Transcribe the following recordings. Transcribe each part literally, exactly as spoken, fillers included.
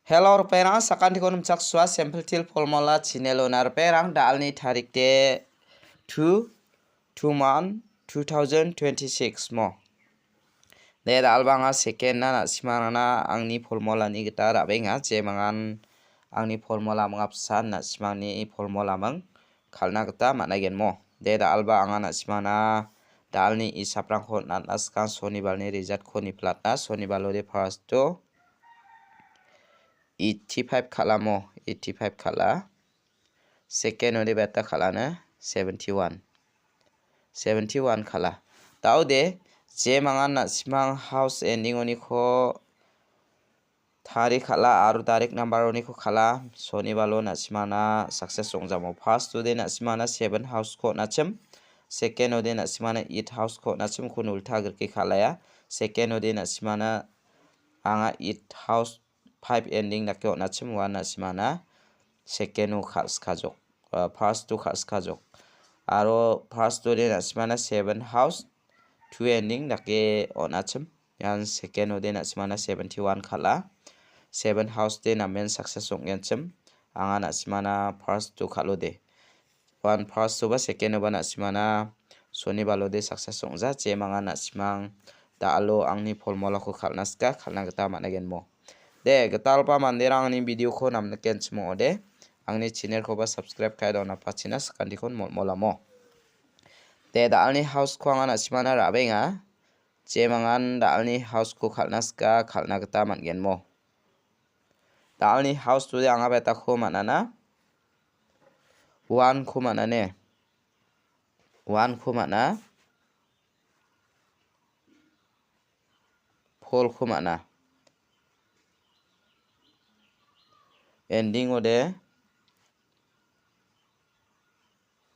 Hello, ripengrang, sakantikon nimchaksoa, Simple Teer Formula channel-ona ripengrang, da·alni tarik de two, two month, two thousand twenty-six mo. De, da·alba anga second-na na·simangrangna angni formula-ni gita ra·benga, jemangan angni formula mingapsan na·simangni formula ming kal·na gita man·aigen mo. De, da·alba anga na·simangna da·alni isaprangko on·atna skang sonibalni result-ko niplatna, sonibalo de first-o eighty-five kal·amo, eighty-five kal·a. Second-ode beta kal·ana, seventy-one. Seventy-one kal·a. Da·ode, jemangan na·simang house ending-oniko tari kal·a aro direct number-oniko kal·a, sonibalo na·simana success ong·jamo. First-ode na·simana seven house-ko on·achim. Second-ode na·simana eight house-ko on·achim, kun ulta agrike kal·aia. Second-ode na·simana anga eight house five ending dake on·achim, uan na·simana second-o kal·skajok, ah, first-o kal·skajok. Aro first-ode na·simana seven house two ending dake on·achim. Ian second-ode na·simana seventy-one kal·a. Seven house-de namen success ong·genchim. Anga na·simana first-o kal·ode. Uan first-oba second-oba na·simana sonibalode success ong·ja, jemangan na·simang da·alo angni formula-ko kal·na sika, kal·na gita man·agenmo. De, gitalgipa manderang angni video-ko namnikenchim ong·ode, angni channel-koba subscribe ka·e donapachina sakantikon molmolamo. De, da·alni house-ko anga na·simana ra·benga, jemangan da·alni house-ko kal·na sika, kal·na gita man·genmo. Da·alni house-ode anga betako man·ana. One-ko man·ane. One-ko man·a. Four-ko man·a. Ending-ode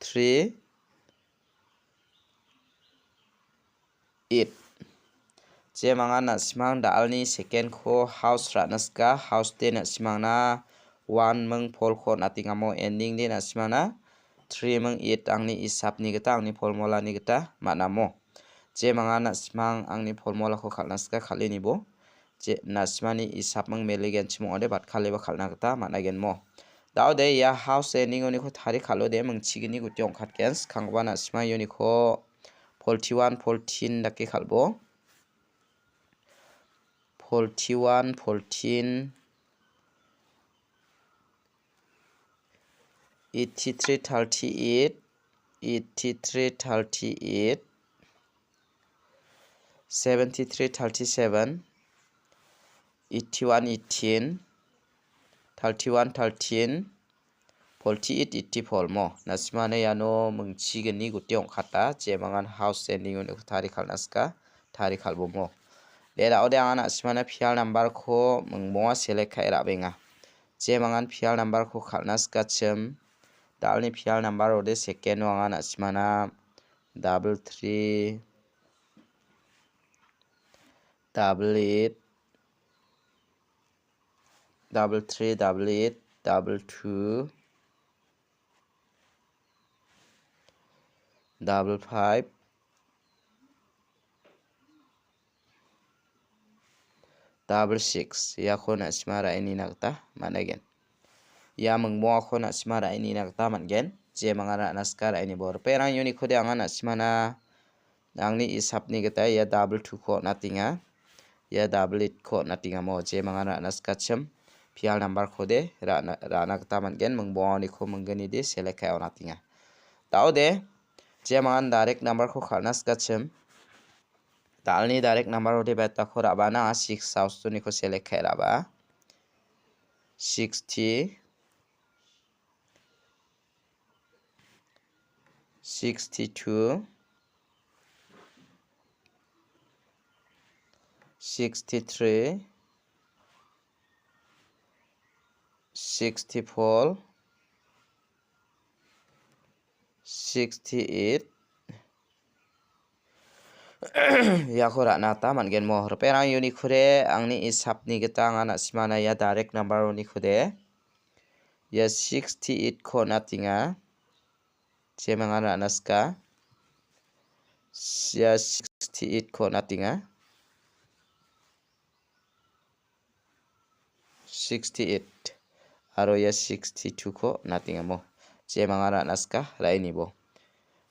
three, eight. Jemangan na·simang da·alni second-ko house ra·na sika, house-de na·simangna one ming four-ko on·atengamo, ending-de na·simangna three ming eight angni isapni gita, angni formula-ni gita man·amo. Jemangan na·simang angni formula-ko kal·na sika, kal·enibo. Je, na·simani isapming meligenchim ong·ode, batkaleba kal·na gita man·agenmo. Da·ode ia house ending-oniko tari kal·ode, mingchigini guti ong·katgen. Skanggipa na·sima ioniko forty-one, fourteen dake kal·bo. Forty-one, fourteen, eighty-three, thirty-eight, eighty-three, thirty-eight, seventy-three, thirty-seven, eighty-one, eighteen, thirty-one, thirteen, forty-eight, eighty-four mo. Na·simana iano mingchigni guti ong·kata, jemangan house ending-oniko tari kal·na sika, tari kal·bomo. De, da·ode anga na·simana pial number-ko mingmonga select ka·e ra·benga. Jemangan pial number-ko kal·na sikachim, da·alni pial number-ode second-o anga na·simana double three, double eight, double three, double eight, double two, double five, double six, iako na·sima ra·e nina gita man·aigen. Ia mingbongako na·sima ra·e nina gita man·gen, jemanga ra·na sika ra·e nibo. Ripengrang, unikode anga na·simana angni isapni gita ia double two-ko on·atenga. Ia double eight-ko on·atengamo, jemanga ra·na sikachim, pial number-kode ra·na, ra·na gita man·gen, mingbonganiko minggnide select ka·e on·atenga. Da·ode, jemangan direct number-ko kal·na sikachim, da·alni direct number-ode betako ra·bana, six house-oniko select ka·e ra·ba. Sixty, sixty-two, sixty-three, sixty-four, sixty-eight, iako ra·na gita man·gen mo. Ripengrang, unikode angni isapni gita anga na·simana ia direct number-onikode ia sixty-eight-ko on·atenga. Jemangan ra·na sika. Ia sixty-eight-ko on·atenga. sixty-eight aro ia sixty-two-ko natengamo. Jemangan ra·naska ra·e nibo.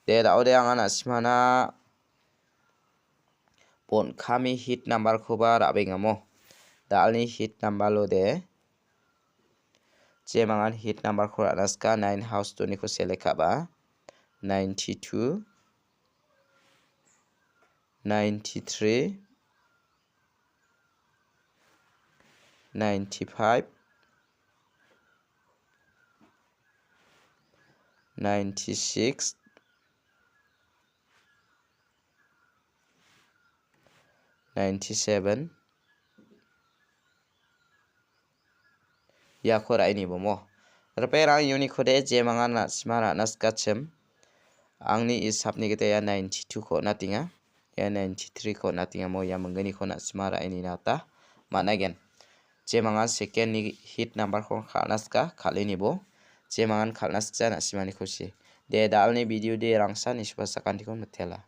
De, da·ode anga na·simana bon kami hit number-koba ra·bengamo. Da·alni hit number-o de. Jemangan hit number-ko ra·naska nine house two-niko select ka·ba. Ninety-two, ninety-three, ninety-five, ninety-six, ninety-seven, iako ra·e nibomo. Ripengrang uniko de jemangan na·sima ra·na sikachim. Angni isapni gita ia ninety-two-ko on·atenga. Ia ninety-three-ko on·atengamo ia mingginiko na·sima ra·e nina gita man·aigen. Jemangan second-ni hit number-ko kal·na sika, kal·e nibo. Jemangan kal·na sikja na·simanikosi. De, da·alni video de rangsa nisuba sakantikon mitela.